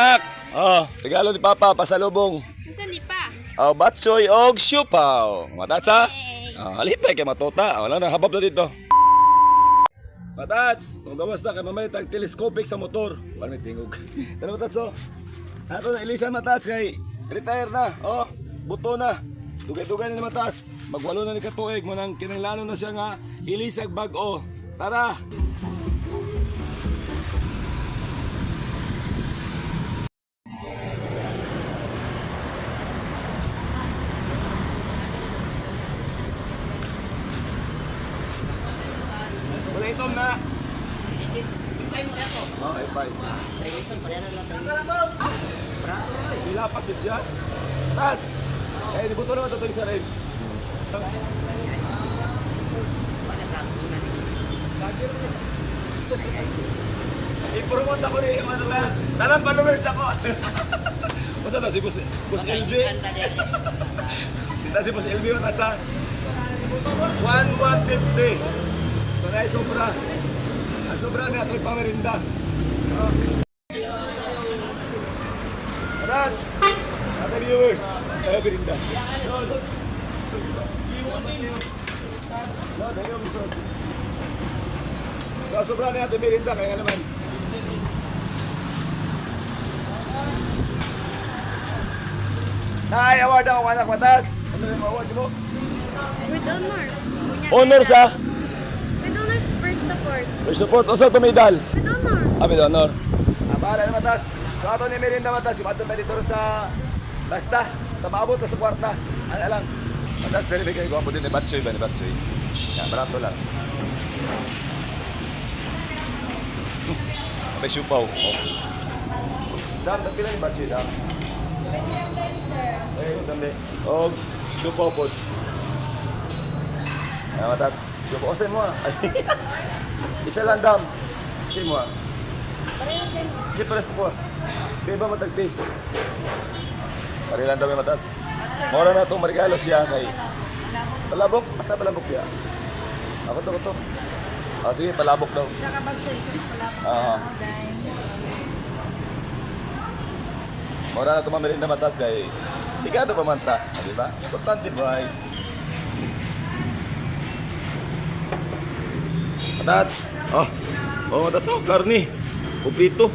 Nak! Oh, regalo ni Papa, pasalubong. Unsa ni pa? Oh, batsoy og siupaw. Matats ha? Hey. Ah, alipay kay matota. Wala na, habab na dito. Matats! Kung gawas na kay mamay tag telescopic sa motor. Wala may tingog. Tara matats oh. Ato na ilisan matats kay retire na. Oh, buto na. Dugay-dugay na ni matats. Magwalo na ni katuig mo nang kinanglano na siya nga ilisag bag-o. Tara! Wala itom na. Oh, ay bye. Pila pa si siya. Tats! Eh, di buto naman ito sa rin. I-promote ako ni ano ba? Talang followers ako. Basta na si Boss LB. Kita si Boss LB mo tatsa. 1,150. Sanay sobra. Ang sobra na ito'y pamerinda. Oh. Tats! Ate viewers, tayo merinda. Lord. Lord, ayaw mo sir. So, sobra na ito merinda, kaya nga naman. Nay, award ako anak matats. Ano yung award mo? With honor. Honor sa With honors first support. First support, unsa to medal? With honor. Ah, with honor. Ah, bahala na matats. So ato ni merinda matats, yung ato dito ron sa basta sa maabot na sa kwarta. Ano lang. Matats, dali kayo gwapo din ni Batsoy ba ni Batsoy. Yan, barato lang. May siupaw. Oh. Dam, pila ni Batsoy dam. Ay, dami. Og siupaw po. Ayan, matats. Siupaw. Osay mo ah. Isa lang dam. Osay mo ah. Di pala sa kuha. Di ba matagpis? Pare lang daw may matats. Mora na itong marigalo siya kay... Palabok? Asa palabok ya? Ako to, ako to. Ah, sige, palabok daw. Isa ka bag sa isa palabok. Ah. Mora na itong mamirinda matats kay... Ikaw pa man ta, ah, di ba? Importante ba? Matats! Oh, oh matats oh, karni. Kumpleto.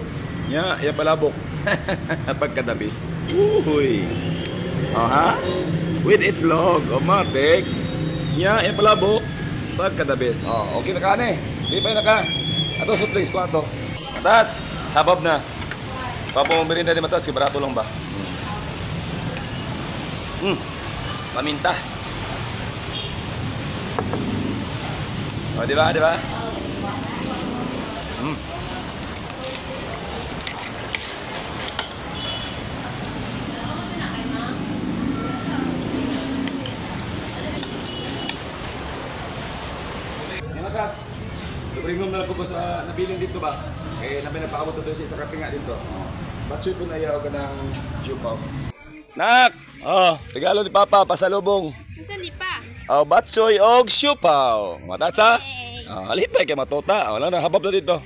Nya, ya palabok. Pagkadabis. Uy. Oh, ha? With itlog, oh, matik. Nya, ya palabok. Pagkadabis. Oh, okay na ka ne. Di pa na ka. Ato supplies ko ato. Matats, habab na. Papo merinda ni Matats, kay barato lang ba? Paminta. Oh, di ba? Di ba? Mga kats, Libreng na lang po ko sa nabiling dito ba? Eh, namin napaabot na doon sa isa kape nga dito. Oh. Batsoy po na iyaw ka ng siupaw. Nak! Oh, regalo ni Papa, pasalubong. Unsa ni pa? Oh, batsoy og siupaw. Matatsa? Hey. Ah, alipay kay matota. Wala na, habab na dito.